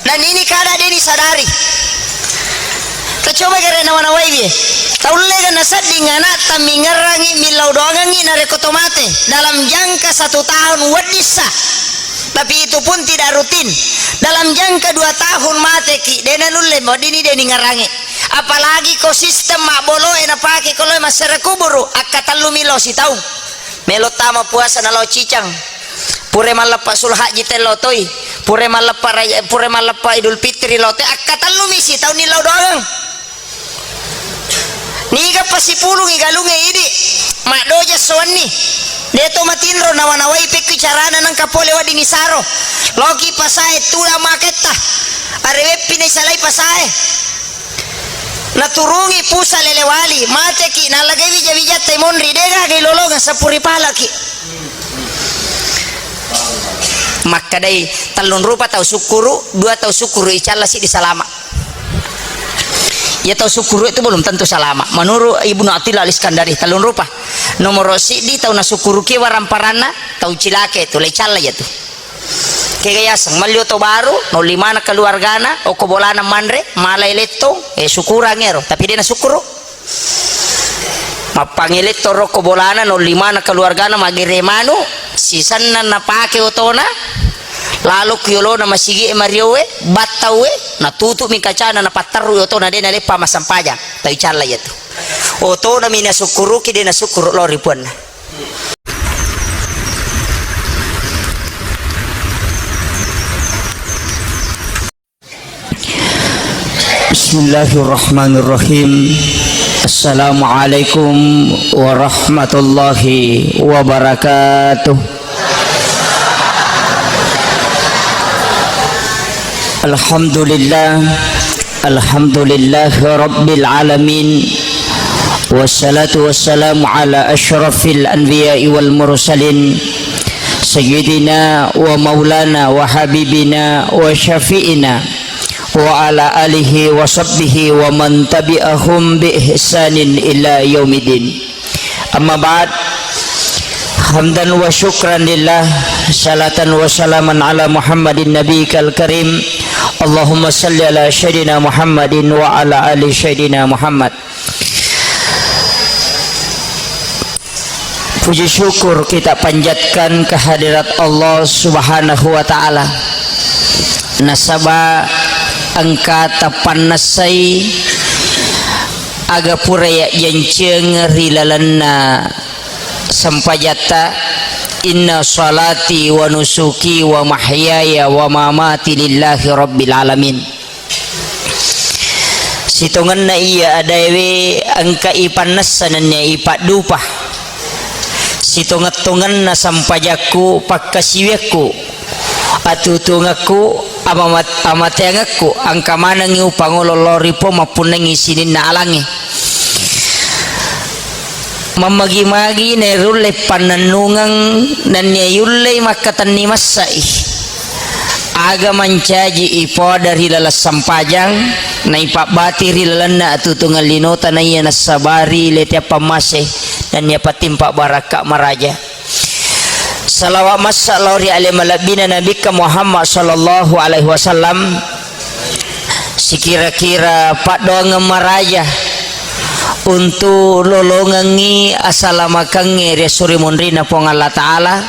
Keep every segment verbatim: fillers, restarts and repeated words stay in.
Dan ini kada deni sadari. Tacoba gare nawa-nawai wie. Taullega nasedding anakta mingerrangi, millau doangengi narekko to mate dalam jangka satu tahun weddissa. Tapi itu pun tidak rutin. Dalam jangka dua tahun mateki, dena nulle weddini deni ngerrangi. Apalagi ko sistem mabboloe napake ko loe massere kuburu, akkatellumi lao sitaung. Melo tama puasa nalao cicang. Pura malleppa Sulhajji tello toi. Pura malleppa Raja-, pura malleppa Idul Fitri lao toi. Akkatellumi sitaunni lao doangeng. Niga pasipulungi galungnge idi. Maddoja soanni. Deto matinro nawa-nawai pekki carana nengka pole weddingi saro. Loki pasae tula maketta. Areweppi naisalai pasae. Naturungi pusa lele wali, mateki, nallagai wija-wijatta monri, degaga ilolongeng seppu ripalaki. Makkadai, tellung rupa tau sukkuru, dua tau sukkuru icalla, siddi salama. Ya tau sukkuru itu belum tentu salama. Menurut Ibnu Attillah Al-Iskandari, tellung rupa. Nomoro siddi tau nasukkuruki waramparanna, tau cilaka itu, lai calla ya tu. Kega yaseng, melli oto baru, naolli maneng keluargana, okko bolana manre, malai lettong, eh, syukurang ero. Tapi de nasukkuru. Mappangi lettong rokko bolana, naolli maneng keluargana, magere manu, sisenna napake otona, lalo ku yolona masigi e mariowe, battaue, natutumi kacana, napatterru otona, de naleppa massempajang. Tapi calla iya tu. Otona mi nasukkuruki, de nasukkuru lao ri puanna. Bismillahirrahmanirrahim. Assalamualaikum warahmatullahi wabarakatuh. Alhamdulillah. Alhamdulillahi rabbil alamin. Wassalatu wassalamu ala asyrafil anbiya'i wal mursalin, sayyidina wa maulana wa habibina wa syafi'ina, wa ala alihi wa sahbihi wa man tabi'ahum bi ihsanin ila yaumiddin. Amma ba'd. Hamdan wa syukran lillah, salatan wa salaman ala Muhammadin nabiyikal karim. Allahumma salli ala sayyidina Muhammadin wa ala ali sayyidina Muhammad. Puji syukur kita panjatkan kehadirat Allah Subhanahu wa Ta'ala. Nasaba engka tapannessai aga pura yajjanceng ri lalenna sempajatta, "Inna salati wa nusuki wa mahyaya wa mamati lillahi rabbil alamin." Sitongenna iya adaewe engka ipannessa nennia ipaddupa. Sitongeng-tongenna sampajakku, pakkasiwiakku, atuo-tuongekku, amamat-, amateangekku, engka manengngi upangolo lao ri Puang mappunnangngi sininna alangnge. Mammagi-magi nairulle pannennungeng nennia yullei makkatenni messai. Aga mancaji ipoada ri laleng sampajang, naipabbati ri lalenna atuo-tuongeng linota naiya nassabari lete appammase nennia patimpa barakka maraja. Salawa massa lao ri ale malebbina Nabikka Muhammad sallallahu alaihi wasallam, sikira-kira paddoangeng maraja untu lolongengngi asalamakengnge ri esso ri munrinna Puang Allah Ta'ala,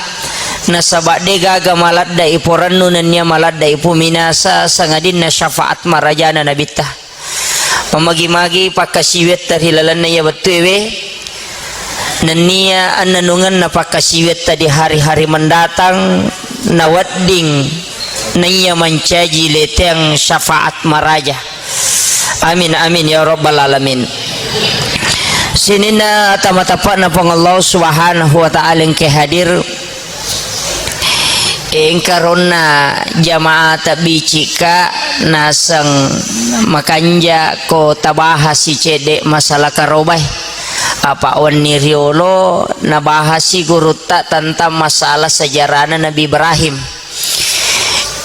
nasaba de gaga maladda iporennu nennia maladda ipominasa sangadinna syafaat marajana Nabitta. Mamagi-magi pakkasiwiatta ri lalenna iya wettuewe, nennia annanungenna pakkasiwiatta di hari-hari mendatang nawedding naiya mancaji leteang syafaat maraja. Amin, amin, ya rabbal alamin. Sininna tama-tapa'na Puang Allah Subhanahu wa Ta'ala engka hadir. Engka ronna jamaah tabbicikka naseng makanja ko tabahasi cedde masalah karobai. Apa wenni riolo nabahasi gurutta tentang masalah sejarahna Nabi Ibrahim.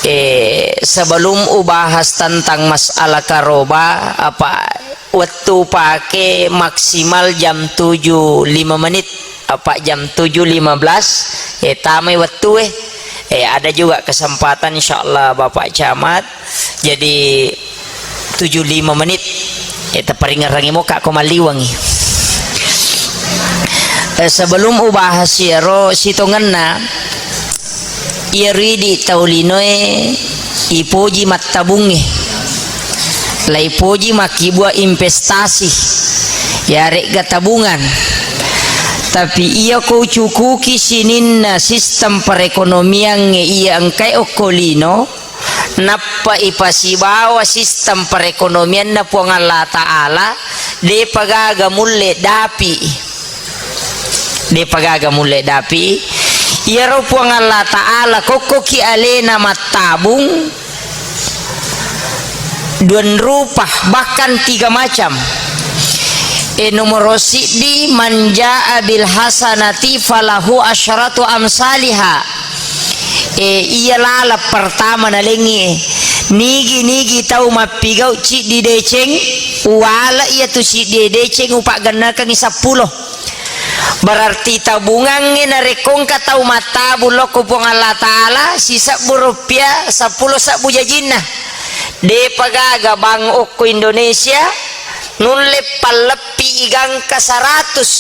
Eh, sebelum ubahas tentang masalah karoba, apa wettu pake maksimal jam tujuh lima menit, apa jam tujuh lima belas, eh, tamai wettu, eh. Eh, ada juga kesempatan, insyaallah, Bapak Camat, Jadi tujuh lima menit. Eh, taparingerrangi moka ko malliwangi. Eh, sebelum ubahas iyaro sitongenna, iyaro idi tau linoe ipoji mattabungnge. Laipoji makkibua investasi. Yaregga tabungan. Tapi iya ko ucukuki sininna sistem perekonomiangnge iya engkae okko lino, nappa ipasibawa sistem perekonomianna Puang Allah Ta'ala, depa gaga mulle dapi. Depa gaga mulle dapi. Iyaro Puang Allah Ta'ala kokkoki alena mattabung, duan rupa, bahkan tiga macam. E, nomoro siddi, man jaa bil hasanati falahu asyratu amsaliha. E, iya lala pertama nalengi, e, nigi-nigi tau mappigau ciddi deceng, uwala iya tu ciddi deceng upaggannakangi seppulo. Berarti tabungangnge narekko engka tau mattabung lokko Puang Allah Ta'ala, sisebbu rupiah, seppulo sebbu jajinna. Depa gaga bank okko Indonesia nulle palleppi igangka seratus,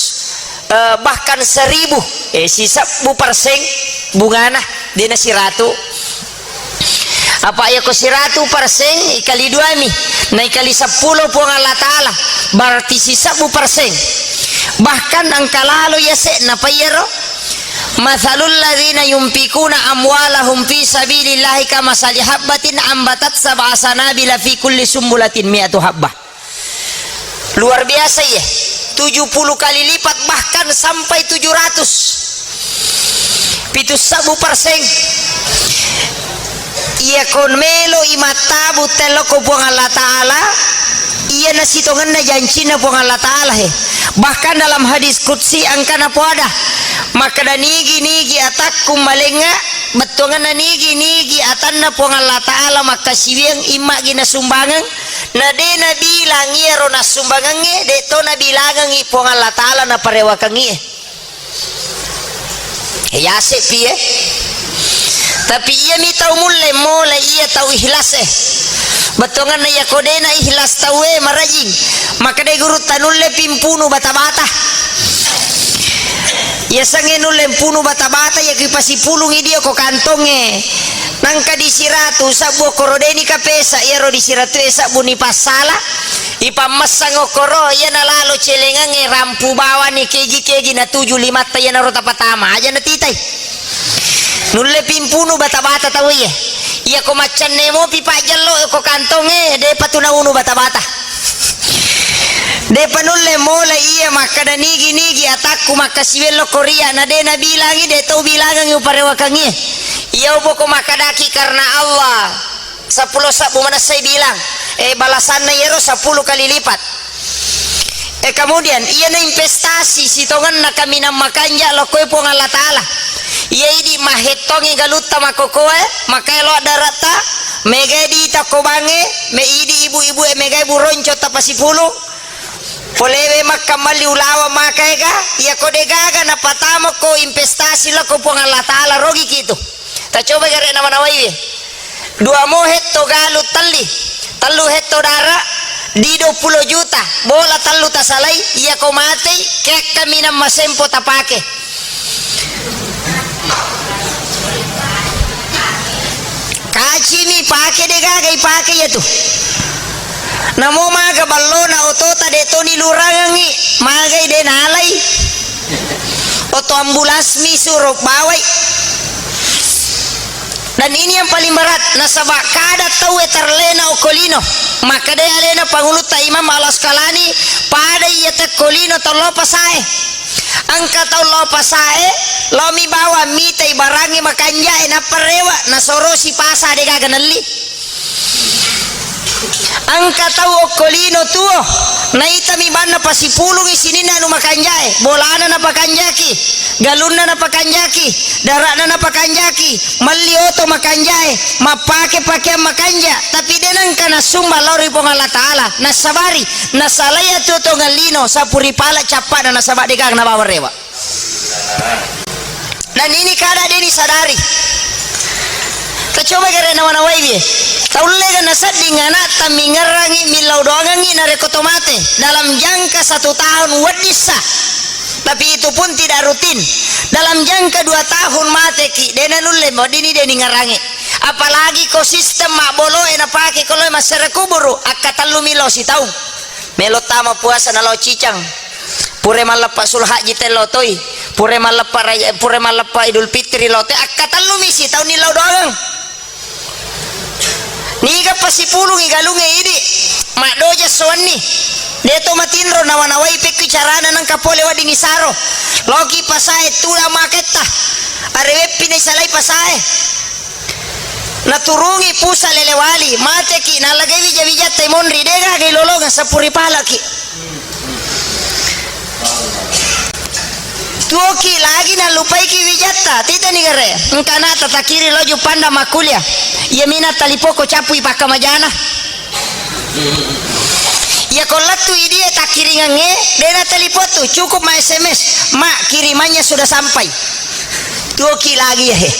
eh, bahkan seribu, eh, sisebbu persen bungana, dena siratu. Apa iya ko siratu persen, ikali duami, na ikali seppulo Puang Allah Ta'ala, berarti sisebbu persen. Bahkan engka lalo iya se'na pa iyaro. Matsalul ladzina yunfikuna amwalahum fi sabilillahi kamasali habbatin ambatat sab'a sanabila fi kulli sumbulatin mi'atu habbah. Luar biasa, iya. Tujuh puluh kali lipat, bahkan sampai tujuh ratus. Pitu sebbu persen. Iya ko melo i mattabung tello ko Puang Allah Ta'ala, iya nasitongenna jancinna Puang Allah Ta'ala, he. Bahkan dalam hadis qudsi engkana poada, makkeda, nigi-nigi atakku malengnga, bettuangenna nigi-nigi atanna Puang Allah Ta'ala makkasiwiang immagi nasumbangeng, na de nabilang iyaro nassumbangengnge, de to nabilangengngi Puang Allah Ta'ala naparewakengngi, e. Yase pi, e. Tapi iyami tau mulle mola iya tau ikhlas, e. Bettuangenna iya ko dena ikhlas tau, e, marajing. Makkeda guru tanulle pimpunu bata-bata. Iya sange nulle mpunu bata-bata, iya ki pasipulungi dio ko kantongnge. Nangka di siratu sabbu okkoro deni kapesa, iyaro di siratu e sabbu ni passala. Ipammessang okkoro, iya nalalo celengangnge rampu bawani kegi-kegi natuju limatta iyanaro tapatama. Aja natitai. Nulle pimpunu bata-bata tau iye. Iya ko maccanne mopi pajjallo ko kantongnge, depa tu naunu bata-bata. Depa nulle mola iya makkada nigi-nigi atakku makkasiwello ko ria, na de nabilangi, de tau bilangengi uparewakangi. Iya upoko makkadaki karena Allah. Seppulo sabbu manessai bilang, eh, balasanna iyaro seppulo kali lipat. Eh, kemudian, iyana investasi sitongenna kaminang makanja lokkoe Puang Allah Ta'ala. Iya idi mahettongi galutta makokoe, makaelo daratta, megai dita ko bange, me idi ibu-ibu e megai buronco tapasipulu. Polewe makkammalli ulawa makaega, iya ko degaga napatama ko investasi lokko Puang Allah Ta'ala, rogi kitu. Tacoba gare nawa-nawaiwi. Dua mo hetto galu telli, tellu hetto dara, di dua puluh juta, bola tellu tasalai, iya ko matei, kekka minang masempo tapake. Kacimi pake degaga ipake iya tu. Namo maga ballona otota de toni lurangengi, magai de nalai. Oto ambulans mi suro bawai. Dan ini yang paling berat, nasaba kada tau e terlena okko lino. Makkeda alena pangulutta Imam Al-Asqalani, pada iya tekko lino tau lopa sae. Engka tau lopa sae, lomi bawa mitai barangi makanjae nappa rewa, nasorosi pasa degaga nelli. Engka tau okko lino tuo, naitami banna pasipulungi sininna anu makanjae, bolana napakanjaki, galunna napakanjaki, dara'na napakanjaki, melli oto makanjae, mappake pakeang makanja, tapi de nengka nassumba lao ri Puang Allah Ta'ala, nassabari, nasalai atuo tongeng lino, sapuri pala cappa'na nasaba degaga nabawa rewa. Dan ini kada deni sadari. Tacoba gare nawa-nawai wie. Taullega sedding ana'ta mingerangi, millau doangengi narekko to mate. Dalam jangka satu tahun weddissa. Tapi itu pun tidak rutin. Dalam jangka dua tahun mateki, de nanulle weddini de ningerangi. Apalagi ko sistem mabboloe napake ko loe massere kuburu, akkatellumi lao sitaung. Melo tama puasa nalao cicang. Pura malleppa sulhajji te lao toi. Pura malleppa rai-, pura malleppa Idul Fitri lao toi. Akkatellumi sitaung ni lao doangeng. Niga pasipulungi galungnge idi, maddoja sowanni. Deto matinro nawa-nawai pekki carana nengka pole weddingi saro. Loki pasae tula maketta. Areweppi naisalai pasae. Naturungi pusa lelewali, mateki, nalagai wija-wijatta monri, degaga ilolongeng seppuri palaki. Tuoki lagi nallupaiki wijatta, titani gare. Engka ana'ta takkiri lao Juppandang makkuliah. Iya mina talipoko cappui pakkamajana. Iya ko lettu idie takkiringengnge, de natalipottu, cukup ma S M S, "Ma, kirimannya sudah sampai." Tuoki lagi ya he.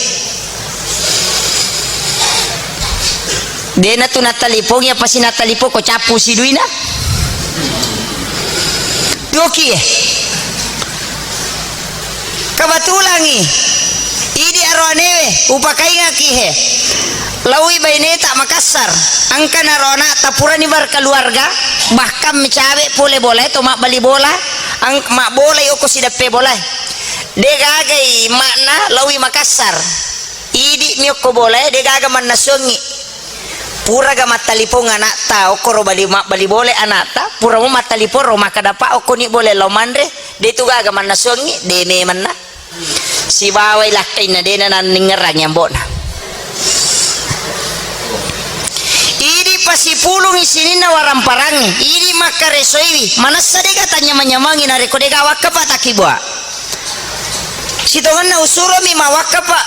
Dena tu natalipong, iya pasti natalipong ko cappu siduina. Tuoki e. Kebetulangi idi aroanewe upakaingaki he. Laui baineta Makassar. Engka naro ana'ta purani berkeluarga, bahkan mecawe pole bola to mabbali bola, ang-, mabbolai okko sideppe bola. De gagai makna laui Makassar. Idi mi okko bolae, de gaga mannasuangngi. Puraga mattalipong ana'ta, okkoro bali, mabbali bole ana'ta, puramo mattalipong ro makkada, "Pa, okkoni bole lao manre." De tu gaga mannasuangngi, de memanna. Sibawai lakkainna, dena nanningerangi ambo'na. Idi pasipulungi sininna waramparangnge, idi makkaresoiwi, manessa dega tanyamang-nyamangi narekko dega wakkapa takkibua. Sitongenna usuromi mawakkapa.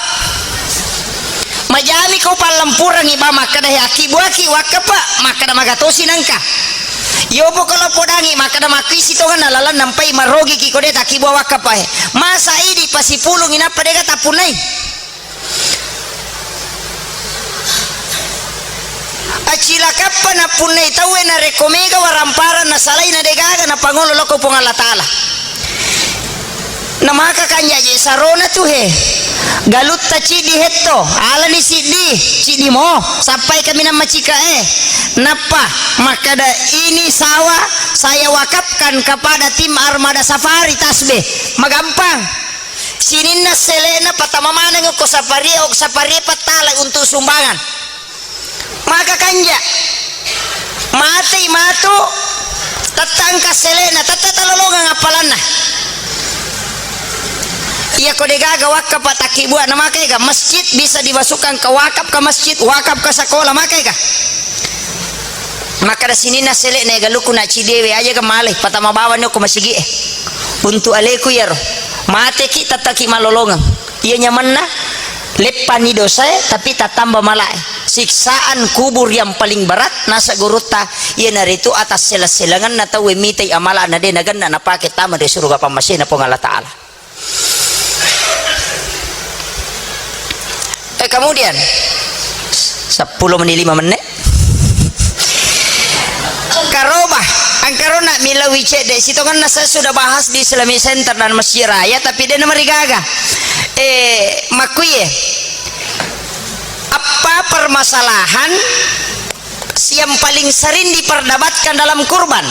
Majami ko pallempurangi ba makkada, "He, akkibuaki wakkapa," makkada, "Magatosi nengka." Yopo ko lo podangi makkada, "Makkui sitongenna lalang nampai marogiki ko de takkibua wakkapa he." Masa idi pasipulungi nappa dega tappunnai. Acilakappa nappunnai tauwe narekko mega waramparang nasalai na degaga napangolo lokko Puang Allah Ta'ala. Namaka kanjaje sarona tu he. Galutta ciddi hetto, alani siddi, ciddi mo, sappai kaminang macika e. Nappa makkada, "Ini sawah saya wakafkan kepada tim Armada Safari Tasbih." Magampang. Sininna sele'na patama maneng ko saparie, ok saparie pattalai untuk sumbangan. Maka kanja. Matei matu, tetta engka sele'na, tetta talolongeng appalanna. Iya ko degaga wakkapa takkibua na makaega masjid bisa dimasukkan ke wakaf ke masjid, wakaf ke sekolah makaega. Makkada sininna sele'na, "Ega luku na cidewe, aja ga malai, patama bawani okko masigi e. Untuk aleku iyaro. Mateki tattaki malolongeng." Iya nyamanna, leppani dosae, tapi tattamba malae. Siksaan kubur yang paling berat, nasa gurutta, iyanaritu atas sela-selanganna tauwe mitai amala na de nagenna napake tama ri suruga pammasena Puang Allah Ta'ala. Eh, kemudian, sepuluh menit, lima menit. Karoba, angkarona milawi cedde, sitongenna saya sudah bahas di Islamic Center dan Masjid Raya, tapi de namarigaga. Eh, makkuye, apa permasalahan yang paling sering diperdebatkan dalam kurban?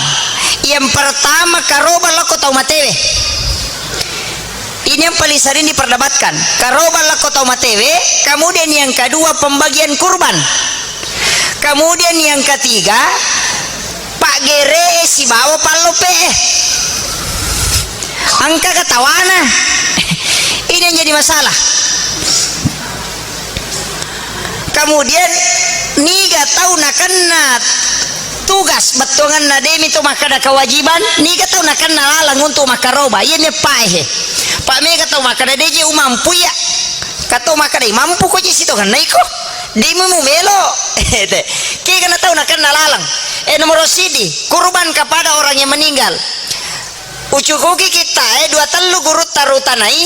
Yang pertama, karoba lokko tau matewe. Ini yang paling sering diperdebatkan. Karoba lokko tau matewe, kemudian yang kedua pembagian kurban. Kemudian yang ketiga, paggere sibawa pallope. Engka ketawana. Ini yang jadi masalah. Kemudian, niga tau nakenna tugas bettuangenna, demi to makkada kewajiban, niga tau nakenna lalang untuk makkaroba, iya neppae he. Pa mega tau makkada, "De je umampu iya." Kato makkada, "Mampu ko je sitongenna iko. Demi mu melo." Kega na tau nakenna lalang. Eh, nomor sidi, kurban kepada orang yang meninggal. Ucukuki kitta e, dua tellu gurutta rutanai,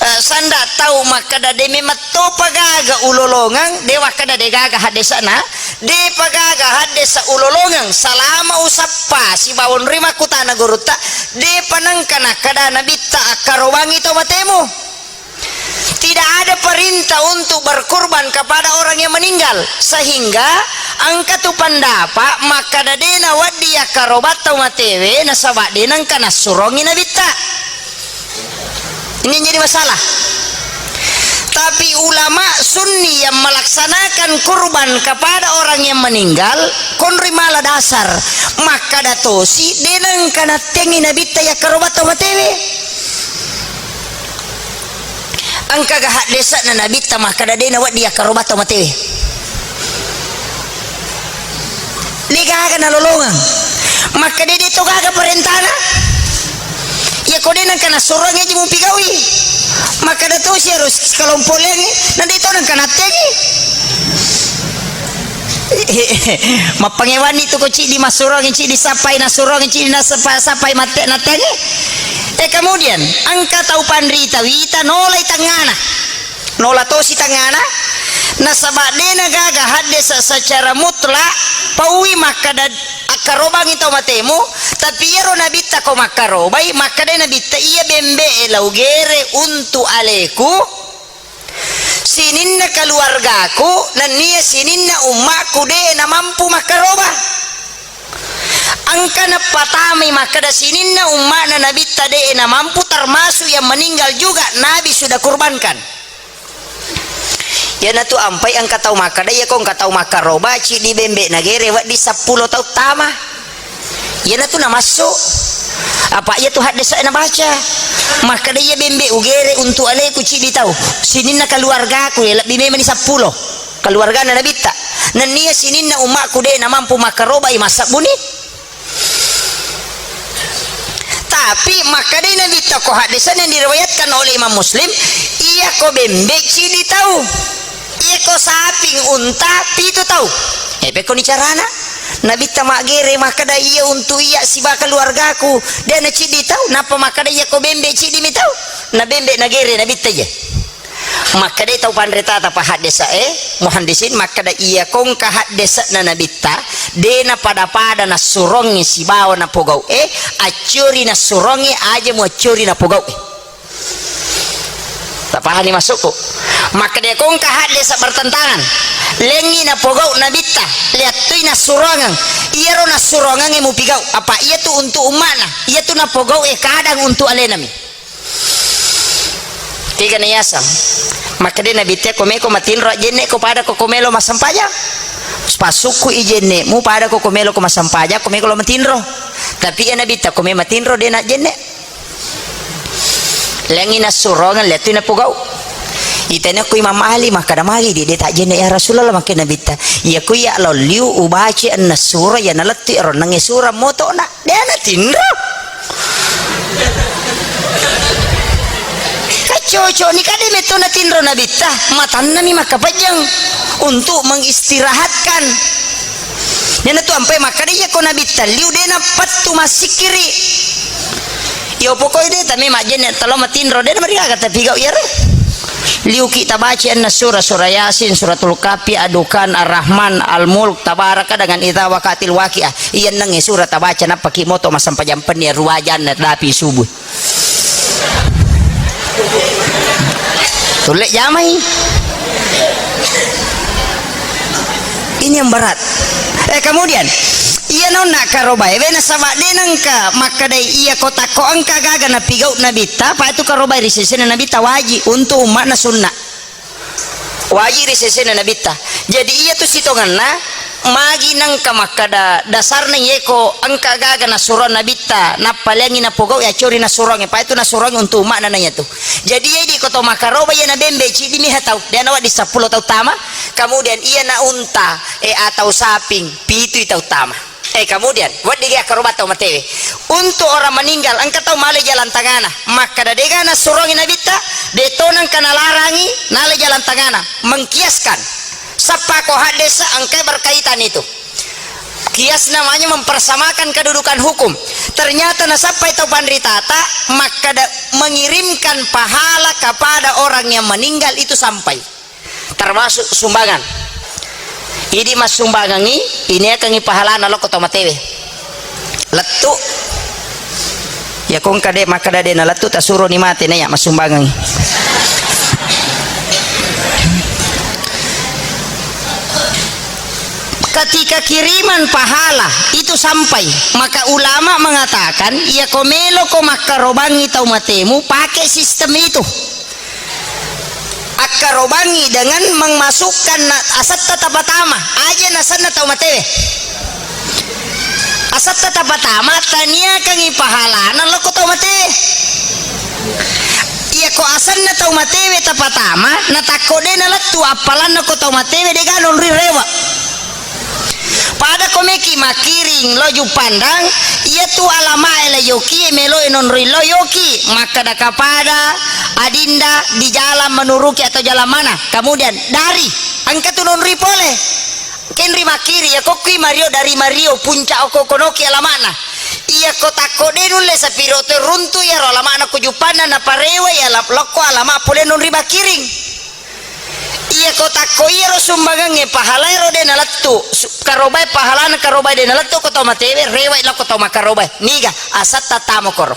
Eh, sanda tau makkeda de memettopa gaga ulolongeng, de wakkeda de gaga haddesana, depa gaga haddesa ulolongeng, salama usappa sibawa onroi makkutana gurutta, depa nengka nakkeda nabitta akkarobangi tau matemu. Tidak ada perintah untuk berkurban kepada orang yang meninggal, sehingga engka tu pendapat makkeda de nawedding yakkaroba tau matewe nasaba de nengka nassurongi nabitta. Ini yang jadi masalah. Tapi ulama sunni yang melaksanakan kurban kepada orang yang meninggal, konri mala dasar. Makkeda tosi, de nengka nattengi nabitta yakkaroba tau matewe. Engkaga haddese'na nabitta makkeda de nawedding yakkaroba tau matewe? De gaga nalolongeng. Makkeda de to gaga parentana. Iya ko de nengka nassuroang aja mupigaui. Makkeda tosi ero sikalompoleangngi, na de to nengka nattengi. Mappangewanni tu ko cidi massuroang, cidi sappai nassuroang, cidi nasappa-, sappai matte nattengi. E kemudian engka tau panrita wita nolai tengngana. Nola tosi tangngana, nasaba de nagaga haddesa secara mutlak paui makkeda akkarobangi tau matemu, tapi iyaro nabitta ko makkarobai, makkeda nabitta iya bembe'e la ugere untu aleku, sininna keluargaku, nennia sininna ummaku de namampu makkaroba. Engka napatamai makkeda sininna umma'na nabitta de namampu, termasuk yang meninggal juga Nabi sudah kurbankan. Iyanatu ampai engka tau makkeda, iya ko engka tau makkaroba, ciddi bembe nagere wedding seppulo tau tama. Iyanatu namassu. Apa iyatu haddesa nabaca. Makkeda iya bembe ugere untu aleku ciddi tau. Sininna keluargaku, ya, lebbi memani seppulo. Keluargana nabitta. Nennia sininna ummaku de namampu makkarobai, massebbuni. Tapi makkedai Nabitta ko haddesan yang diriwayatkan oleh Imam Muslim, iya ko bembe cidi tau, iya ko saping unta pitu tau. Eh, pekkoni carana? Nabitta maggere makkeda iya untu iya siba keluargaku, de na cidi tau, nappa makkeda iya ko bembe cidi mi tau, na bembe nagere Nabitta iya. Makkedai tau panrita tapa haddesa e, muhandisin, makkeda iya kongka haddese'na nabitta, de napada-pada nassurongngi sibawa napogau e, accuri nassurongngi aja muaccuri napogau e. Tapahani maksudku? Makkeda iya kongka haddesa bertentangan, lengngi napogau nabitta, liattui nassurongeng, iyaro nassurongeng e mupigau, apa iyatu untuk umma'na, iyatu napogau e kadang untuk alenami. Kega na yaseng. Makkeda Nabitta, ko meko matinro ajjenne ko pada ko, ko melo massempajang. Passukku i jenne'mu pada ko, ko melo ko massempajang, ko meko lo matinro. Tapi iya Nabitta, ko me matinro de na jenne. Lengngi nassurongeng, liattui napogau. Itanya ko Imam Ali, makkeda magi di de ta jenne ya Rasulullah, makkeda Nabitta. Iya ko iya lo liu ubaci enna sura, iya nalettu ero nengnge sura moto'na. De natinro. Kacoco ni kade metto natinro nabitta, matannami makkapajang untuk mengistirahatkan. Iyanatu ampai makkeda iya ko nabitta liu de napattu massikkiri. Iyo pokoknya de tame majjenne talo matinro de namarigaga tapi gau iyaro. Liuki tabaci enna sura, sura Yasin, suratul Kahfi, Ad-Dukhan, Ar-Rahman, Al-Mulk, Tabaraka dengan Idza Waqa'atil Waqi'ah. Iyennengnge sura tabaca nappaki moto massempajang penni ruwajanna dapi subuh. Tulle jamai. Ini yang berat. Eh, kemudian, iya nonna karobae, wena saba de nengka makkedai iya kota ko engka gaga napigau nabitta, apa itu karobae ri sesena nabitta wajib untuk umatna sunna. Wajib ri sesena nabitta. Jadi iya tu sitongenna, magi nengka makkeda dasarna iye ko engka gaga nasuro nabitta, nappa liangi napogau ya cori nasurongi, apa itu nasurongi untuk umatna na iya tu. Jadi iya di koto makaroba iya na bembe cidi miha tau, dia nawa di seppulo tau tama, kemudian iya na unta, eh, atau saping, pitu tau tama. Eh, kemudian, wedding akkaroba tau matewe. Untuk orang meninggal, engka tau male jalan tangana. Makkeda dega nassurongi nabitta, de to nengka nalarangi, nale jalan tangana. Mengkiaskan. Sappa ko haddesa engka berkaitan itu. Kias namanya mempersamakan kedudukan hukum. Ternyata nasappai tau panritata makkada mengirimkan pahala kepada orang yang meninggal itu sampai. Termasuk sumbangan. Idi massumbangangi, iniakangi pahalana lokko tau matewe. Lettu. Ya kongka de makkada de nalettu, tasuroni mate na ya massumbangangi. Ketika kiriman pahala itu sampai, maka ulama mengatakan, iya ko meloko makkarobangi tau matemu, pakai sistem itu. Akkarobangi dengan memasukkan na-, asetta tapatama, aja nasenna tau matewe. Asetta tapatama, taniakangi pahalana lokko tau matewe. Iya ko asenna tau matewe tapatama, natakko de nalettu appalanna ko tau matewe de gaga nonroi rewe. Pada ko meki makkiring lo Juppandang, iya tu alamae la yoki, melo e nonroi lo yoki, makkada kapada adinda di jalan Manuruki atau jalan mana, kemudian dari, engka tu nonroi pole. Kenri makkiri, iya kokkui Mario dari Mario, puncak oko konoki alamana. Iya ko takko de nulle sapiro to runtu iyaro alamana ko Juppandang, naparewa iya la-, lokko alama pole nonroi makkiring. Iya ko takko iyaro sumbangengnge pahalaero de nalettu, su-, karobae pahalana karobae de nalettu ko tau matewe, rewai lokko tau makkarobae. Niga, asetta tamo koro.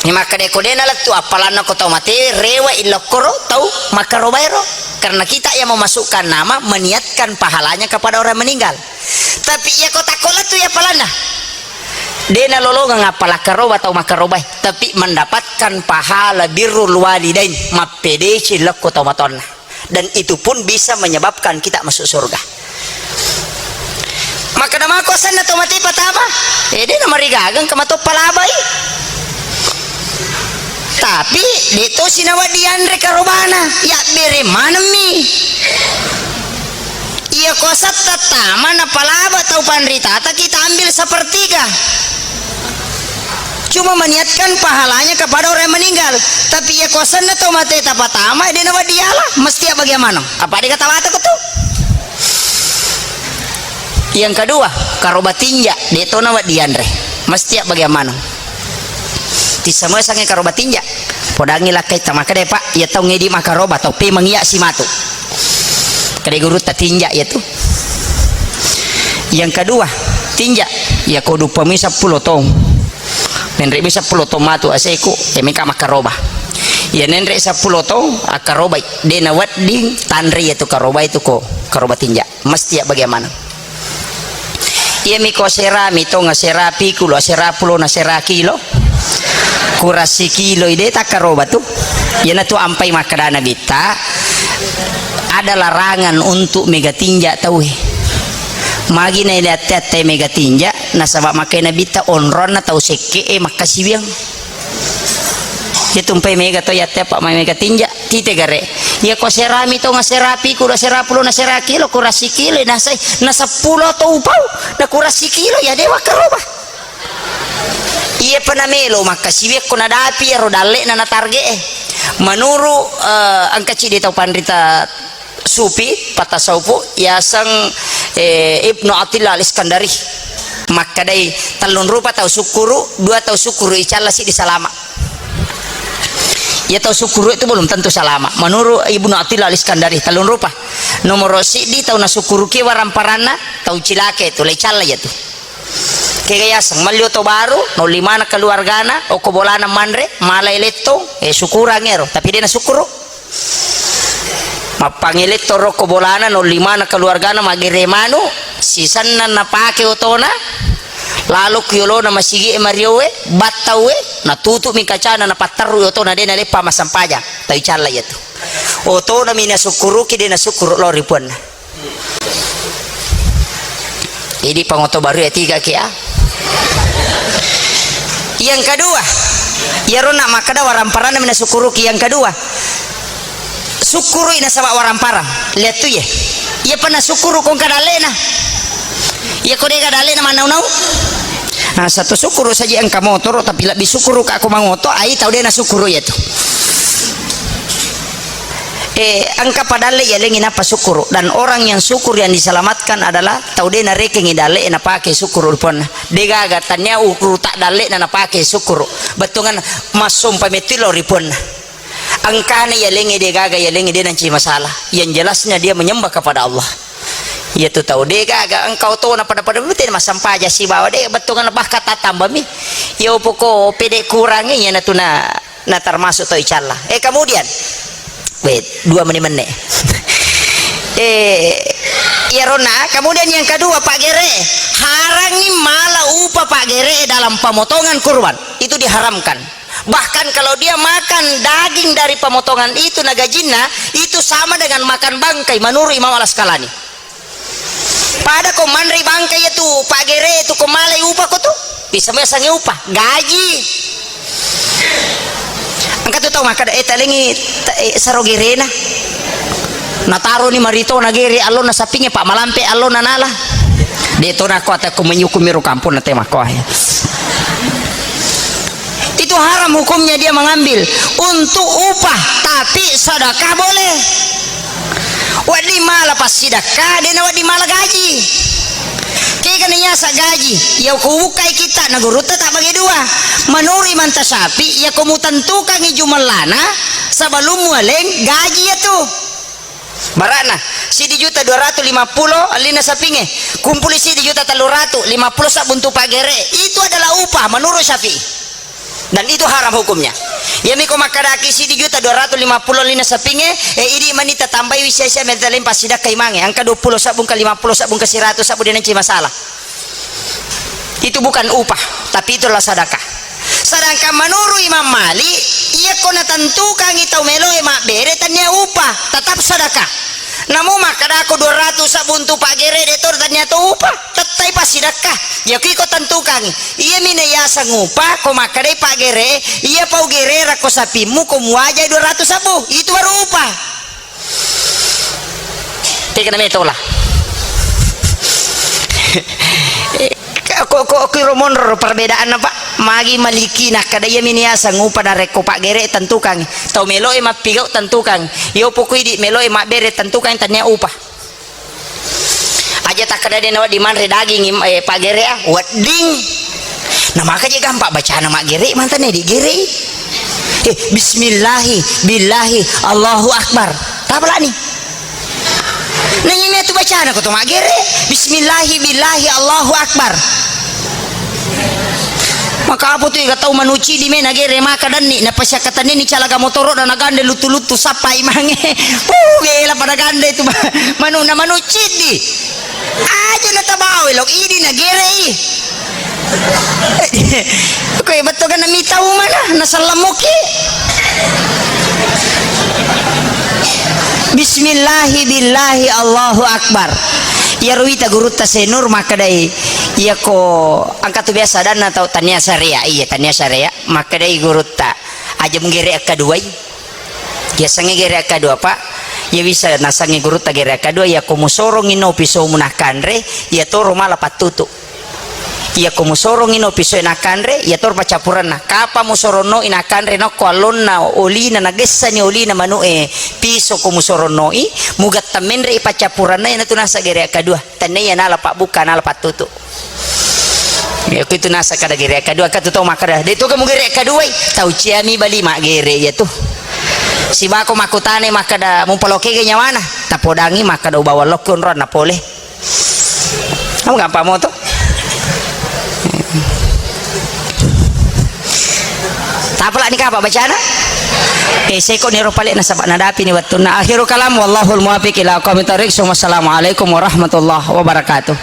Iya makkada ko de nalettu appalanna ko tau matewe, rewai lokkoro tau makkarobaero. Karena kita yang memasukkan nama, meniatkan pahalanya kepada orang meninggal. Tapi iya ko takko lettu iya appalanna. De nalolongeng appala karoba tau makkarobae, tapi mendapatkan pahala birrul walidain, mappedeci lokko tau matoanna. Dan itu pun bisa menyebabkan kita masuk surga. Makkada mako asenna tau mate patama, eh, de namarigageng ka mato palabai. Tapi de tosi nawedding yanre karobana, yabbere manemmi. Iya ko asetta tama napalaba tau panritata, kita ambil sepertiga. Cuma meniatkan pahalanya kepada orang yang meninggal. Tapi iya ko asenna tau mate tapatama, de nawedding yala, mesti abbagia maneng. Apa de kata wata ko tu? Yang kedua, karoba tinja, de to nawedding yanre. Mesti abbagia maneng. Tisamesangnge karoba tinja. Podangngi lakkai tamakkeda, Pak, iya tau ngedi makaroba tau pemeng iya simatu. Kade gurutta tinja iya tu. Yang kedua, tinja, iya ko duppami seppulo taung. Nenremi seppulo taung matu aseku, iya meka makkaroba. Iya nenre seppulo taung, akkarobai. De nawedding tanre iya tu karoba itu ko, karoba tinja. Mesti iya bagaimana? Iyami ko serami tong, sera pikkulu, sera pulo na sera kilo. Kurang sikilo ide takkaroba tu. Iyanatu ampai makkada Nabitta, ada larangan untuk mega tinja tauwe. Magi na ile atte-atte mega tinja, nasaba makkai Nabitta onronna tau sekke e makkasiwiang. Iya tumpai mega to yatte apa mai mega tinja, tite gare. Iya ko serami to ngasera piku, dua sera pulo na sera kilo, kurang sikilo nasai, na seppulo to upau, na kurang sikilo, iya dewa karoba. Iya pa namelo makkasiwiang ko nadapi iyaro dalle na, na target e. Menuru, eh, engka cidi tau panrita sufi, patasawufu, yaseng, eh, Ibnu Attillah Al-Iskandari. Makkadai, tellung rupa tau sukkuru, dua tau sukkuru icalla, siddi salama. Iya tau sukkuru itu belum tentu salama. Menuru Ibnu Attillah Al-Iskandari, tellung rupa. Nomoro siddi tau nasukkuruki waramparanna, tau cilaka itu, lai calla iya tu. Kega yaseng, melli oto baru, naolli maneng keluargana, okko bolana manre, malai lettong, eh, syukurang ero, tapi de nasukkuru. Mappangngi lettong rokko bolana, naolli maneng keluargana, magere manu, sisenna napake otona, lalo ku yolona masigi e, mario e, battau e, natutumi kacana, napatterru otona, de naleppa massempajang, tau calla iya tu. Otona mi nasukkuruki, de nasukkuru lao ri puanna. Jadi pangoto baru ya tiga kia. Yang kedua, iyaro na makkada waramparanna mina sukkuruki. Yang kedua, sukkurui nasaba waramparang. Lihat tu ye. Iya pernah sukkuru kong kadalena. Iya ko dega dalena manau-nau. Nah, satu sukkuru saja engka motoro, tapi lebih sukkuru ka aku mangoto, ai tau de nasukkuru iya tu. Eh, engka padalle yalengi nappa sukkuru, dan orang yang syukur yang diselamatkan adalah tau de narekengi dalle napake sukkuru ri puanna. De gaga tannia uruta dalle na napake sukkuru. Bettuanna massompa metti lao ri puanna. Engkana yalengi de gaga yalengi de nanci masalah. Yang jelasnya dia menyembah kepada Allah. Iya tu tau de gaga engka otona pada-pada bete massempajang sibawa de bettuanna bahkan tatambami. Iya upoko pede kurangi iya natuna na termasuk tau icalla. Eh, kemudian, wait, dua menit-menit. Eh, iya ronna, kemudian yang kedua, Pak Gere, harangi mala upa Pak Gere dalam pemotongan kurban. Itu diharamkan. Bahkan kalau dia makan daging dari pemotongan itu na gajinna, itu sama dengan makan bangkai menurut Imam Al-Asqalani. Pada ko manre bangka iya tu, Pak Gere tu ko malai upa ko tu. Bisa mai sange upa, gaji. Engka tu tau makkada, eh, talengi, ta-, eh, saro gerena. Nataro ni marito na gere allona sapinge, Pak, malampe allona nala. De to nako ata ko menyuku miru kampung na tema ko ya. Itu haram hukumnya dia mengambil untuk upah, tapi sedekah boleh. Wedding mala passidekka, de na wedding mala gaji. Kega na yasa gaji, iya ko bukai kita na gurutta ta bagi dua. Menurut Imam Syafi'i, iya ko mutentukangi jumellana sebelum mualeng gaji itu. Barana, sidi juta dua ratu lima pulo allina sapinge, kumpuli sidi juta tellu ratu lima pulo sabbung tu pagere, itu adalah upah menurut Syafi'i. Dan itu haram hukumnya. Iyami ko makkadaki sidi juta dua ratu lima pulo lina sapinge, eh, idi mani tatambai sia-sia menta lain passidakka imange. Engka dua pulo sabbung, engka lima pulo sabbung, engka siratu sabbung, de nanci masalah. Itu bukan upah, tapi itu adalah sadakah. Sedangkan menurut Imam Malik, iya ko natentukangi tau meloe mabbere tania upah, tetap sadakah. Namu makkadako dua ratu sabbung tu pagere de to tania to upah, tettai passidakka. Iya ko iko tentukangi. Iyami na yaseng upah, ko makkadai pagere, iya pau gerera ko sapimmu, ko muajai dua ratu sabbu, itu baru upah. Tega na metola. Ko, ko, ko iro monro perbedaanna, Pak. Magi maliki nakkada iyami na yaseng upah narekko pagere tentukangi. Tau meloe mappigau tentukangi. Iyo pokoi di meloe mabbere tentukangi tania upah. Aja takkeda de nawedding manre daging, eh, pagere, ah, wedding. Namaka je gampang bacana maggere, mantane digere. Eh, bismillahi, billahi, Allahu Akbar. Tapalani. Nanya tu bacana ko to maggere. Bismillahi, billahi, Allahu Akbar. Maka apa tu ega tau manuci di mena gere maka danni na pasiakkatanni ni calaga motoro na nagande lutu-lutu sappai mange. Puh, bela pada gande itu manu na manuci di. Aja na tabawa lo idi na gere i. Koe betto kan na mitau mana na sallamuki. Bismillahi billahi Allahu Akbar. Iyaro wita gurutta Senur makkedai, iyako engka tu biasa adanna tau tania syariah, iya tania syariah, makkedai gurutta, aja mugere akkaduai. Yasengnge gere akkadua, Pak. Iya bisa nasengnge gurutta gere akkadua, iyako musorongi no pisomu nakkanre, iya toro mala pattutu. Iyako musorongi no pisoe nakkanre, iya toro paccappurenna. Kapa musoronnoi nakkanre nokko allonna olina, nagessani olina manu'e piso ko musoronnoi, mugatta menre'i paccappurenna, iyanatu nasa gere akkadua. Tennia nala pabbukka, nala pattutu. Iya, ko itu nasa kada gere akkadua, katu tau makkada, de tu kamu gere akkaduai, tau ciami bali maggere iya tu. Sibako makkutane makkada, mupaloke ga nyawana? Tapodangi makkada, ubawa lokko onroanna pole. Kamu gampang moto. Tapalani kapa bacana? Eh, seko ni ro pale nasaba nadapi ni wettunna. Akhirul kalam, wallahul muwaffiq ila aqwamit thariq. Assalamualaikum warahmatullahi wabarakatuh.